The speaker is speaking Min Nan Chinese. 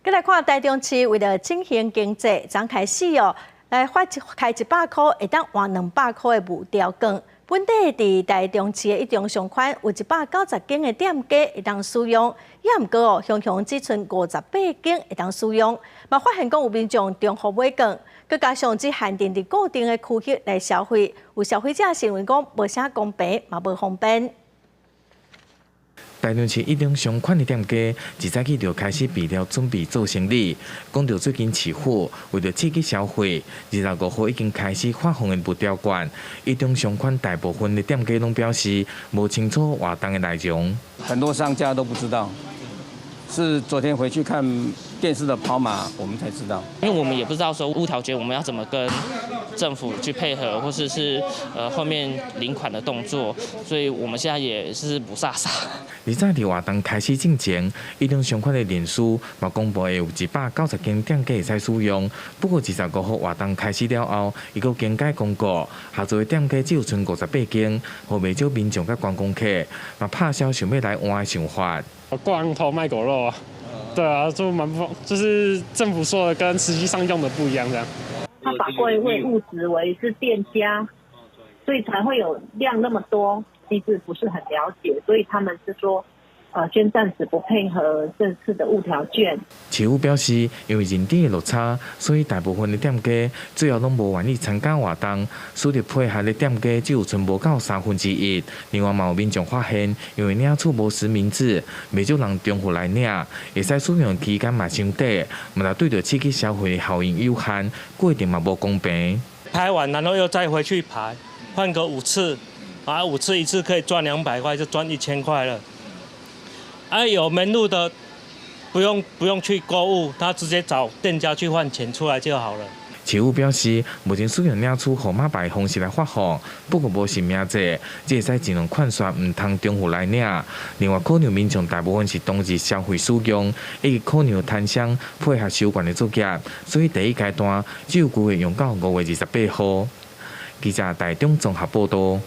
閣來看台中市為著振興經濟，昨開始哦，來發開100箍會當換200箍的物調券。本地佇台中市的一中上寬有190間的店家會當使用，也毋過哦，雄雄只賰58間會當使用。嘛發現講有民眾重複買券，閣加上只限定佇固定的區域來消費，有消費者認為講無啥公平，嘛無方便。台中市一中上款的店家，一早起就開始備料準備做生理。講著最近市府為著刺激消費，25號已經開始發放的物調券。一中上款大部分的店家攏表示無清楚活動的內容。很多商家都不知道，是昨天回去看電視的跑馬，我們才知道。因為我們也不知道說物調券我們要怎麼跟政府去配合，或是後面領款的動作，所以我們現在也是霧煞煞。而在佇活動開始進前，一中上款的臉書嘛公布會有190間店家會使使用。不過25號活動開始了後，伊閣更改公告，合作的店家只有賰58間，予袂少民眾佮觀光客嘛拍消想欲來換的想法。掛羊頭賣狗肉啊，對啊，就蠻不，就是政府說的跟實際上用的不一樣，這樣。他把櫃位誤植為是店家，所以才會有量那麼多。機制不是很了解，所以他們是說，先暫時不配合這次的物調券。市府表示，因為認知的落差，所以大部分的店家最後攏無願意參加活動，使得配合的店家只有賰無夠1/3。另外嘛有民眾發現，因為領取無實名制，袂少人重複來領，會使使用期間嘛傷短，嘛對著刺激消費效應有限，過程嘛無公平。排完然後又再回去排，換個五次。啊，五次一次可以賺200塊，就賺1000塊了。啊，有門路的，不用去購物，他直接找店家去換錢出來就好了。市府表示，目前使用領取號碼牌方式來發放，不過無實名制，只會使盡量勸說毋通重複來領。另外，考量民眾大部分是當日消費使用，以及考量攤商配合收券的作業，所以第一階段只有機會用到5月28號。記者台中綜合報道。